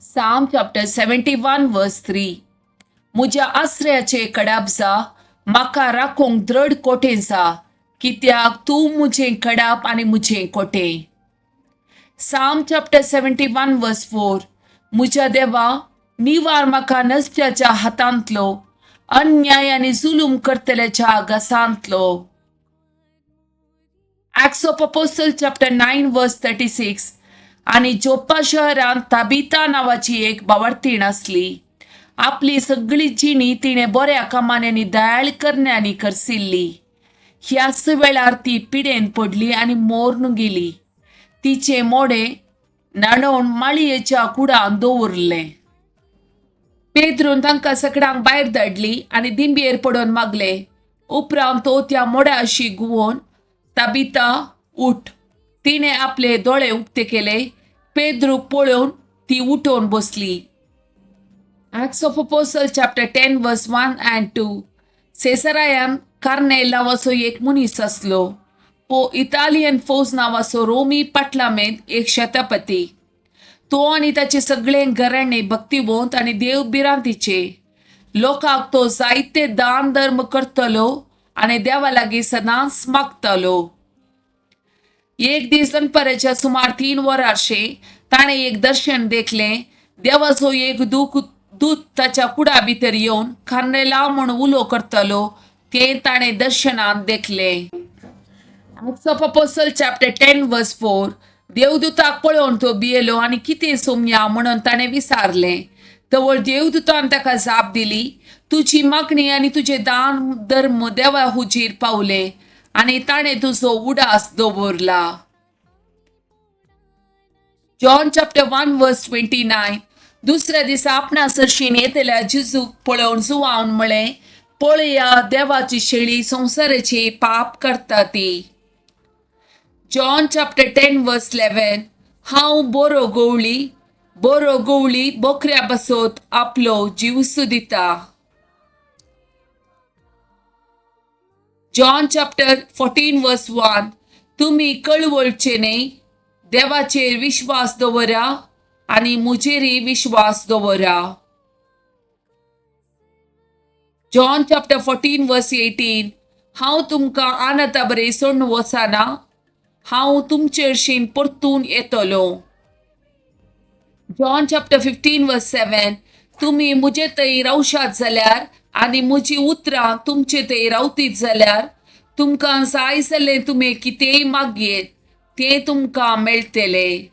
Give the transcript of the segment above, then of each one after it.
Psalm chapter 71 verse 3. म्हज्या आसऱ्याचे कडाप जा, म्हाका राखूंक दृढ कोटें जा, कित्याक तूं म्हजें कडाप आनी म्हजें कोटें. Psalm chapter 71 verse 4. म्हज्या देवा, निवार म्हाका नसत्याच्या हातांतलो, अन्याय आनी जुलूम करतल्याच्या घासांतलो. Acts of Apostle chapter 9 verse 36. आनी जोप्पा शहरांत ताबिता नांवाची एक बावडतीण आसली. आपली सगळी जिणी तिणें बऱ्या कामांनी आनी दयाळ करण्यांनी करसिल्ली. ह्याच वेळार ती पिडेन पडली आनी मोर्न गेली. तिचें मोडें न्हाणोवन माळयेच्या कुडान दवरलें. पेद्रून तांकां सगळ्यांक भायर धाडली आनी दिंबयेर पडून मागले. उपरांत तो त्या मोड्याशी घुंवोन, ताबिता, उठ. तिणें आपले दोळे उक्ते केले. पेद्रूक पळोवन ती उठोवन बसली. Acts of Apostle chapter 10 verse 1 and 2. सेसरायान Cornell नांवाचो एक मनीस आसलो. हो इतालियन फौज नांवाचो रोमी पाटलामेंत एक शतपती. तो आनी ताचे सगळे घराणे भक्तिवंत आनी देव भिरांतीचे. लोकांक तो जायते दान धर्म करतलो आनी देवा लागीं सदांच मागतालो. एक दीस दनपाराच्या सुमार 3 वरांशें ताणें एक दर्शन देखलें. देवाचो एक दूत ताच्या कुडा भितर येवन कार्नेला म्हूण उलो करतालो तें ताणें दर्शनांत देखलें. Acts of Apostle chapter 10 verse 4. देवदूताक पळोवन तो भियेलो आनी कितें सोमया म्हणून ताणें विचारलें. तवळ देवदूतान ताका जाप दिली, तुजी मागणी आनी तुजें दान धर्म देवा हुजीर पावले आनी ताणें तुजो उडास दवरला. John chapter 1 verse 29. दुसऱ्या दिसा आपणा सरशीन येतल्या जेजूक पळोवन जुवान म्हळें, पळया देवाची शेळी संवसाराचे पाप करता ती. John chapter 10 verse 11. हांव बरो गवळी, बरो गवळी बोकऱ्या बसत आपलो जीव दिता. John chapter 14 verse 1. तुमी कळवळचे न्हय, देवाचेर विश्वास दवरा आनी म्हजेरय विश्वास दवरा. John chapter 14 verse 18. हांव तुमकां आनंदा बरें सोडून वचना, हांव तुमचेरशीन परतून येतलो. John chapter 15 verse 7. तुमी म्हजे थंय रावशात जाल्यार आनी म्हजी उतरां तुमचे थंय रावतीत जाल्यार तुमकां जाय जाल्लें तुमी कितेंय मागयेत तें तुमकां मेळटलें.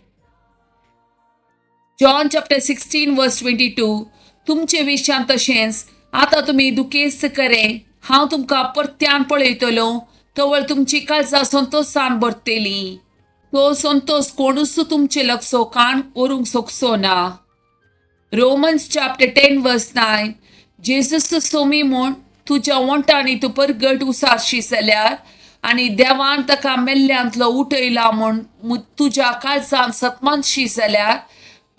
John chapter 16 verse 22. तुमचे विशयान तशेंच आतां तुमी दुखेस्त करे, हांव तुमकां परत्यान पळयतलो, तवळ तुमची काळजां संतोशान भरतली. तो संतोश कोणूच तुमचे लक्षो काण व्हरूंक शकचो ना. Romans chapter 10 verse 9. Jesus Somi म्हूण तुज्या वंटांनी तूं परगट उसारशी जाल्यार आनी देवान ताका मेल्ल्यांतलो उठयला म्हूण तुज्या काळजान सतमानशी जाल्यार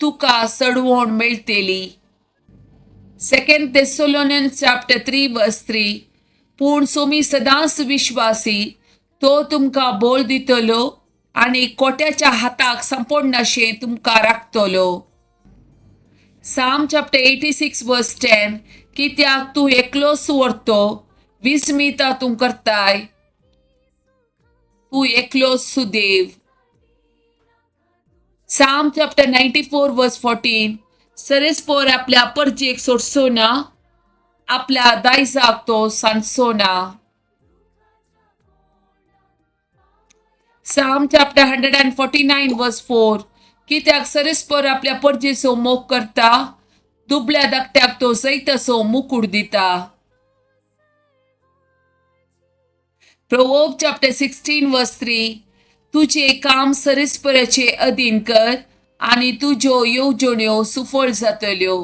तुका सडवण मेळटली. 2 Thessalonians chapter 3 verse 3. पूण सोमी सदांच विश्वासी, तो तुमकां बोल दितलो आनी कोट्याच्या हाताक सांपडनाशें तुमकां राखतलो. Psalm chapter 86 verse 10. कित्याक तूं एकलोच व्हरतो, विस्मिता तूं करताय, तूं एकलोच सुदेव. Psalm chapter 94 verse 14. सरेस्पोर आपल्या परजेक सोडचो ना, आपल्या दायजाक तो सांजचो ना. Psalm chapter 149 verse 4. कित्याक सरेस्पोर आपल्या परजेचो मोग करता, दुबळ्या धाकट्याक तो जैताचो मुकूट दिता. Proverb chapter 16 verse 3. तुजें काम सरेस्पराचे अधीन कर आनी तुज्यो येवजण्यो सुफळ जातल्यो.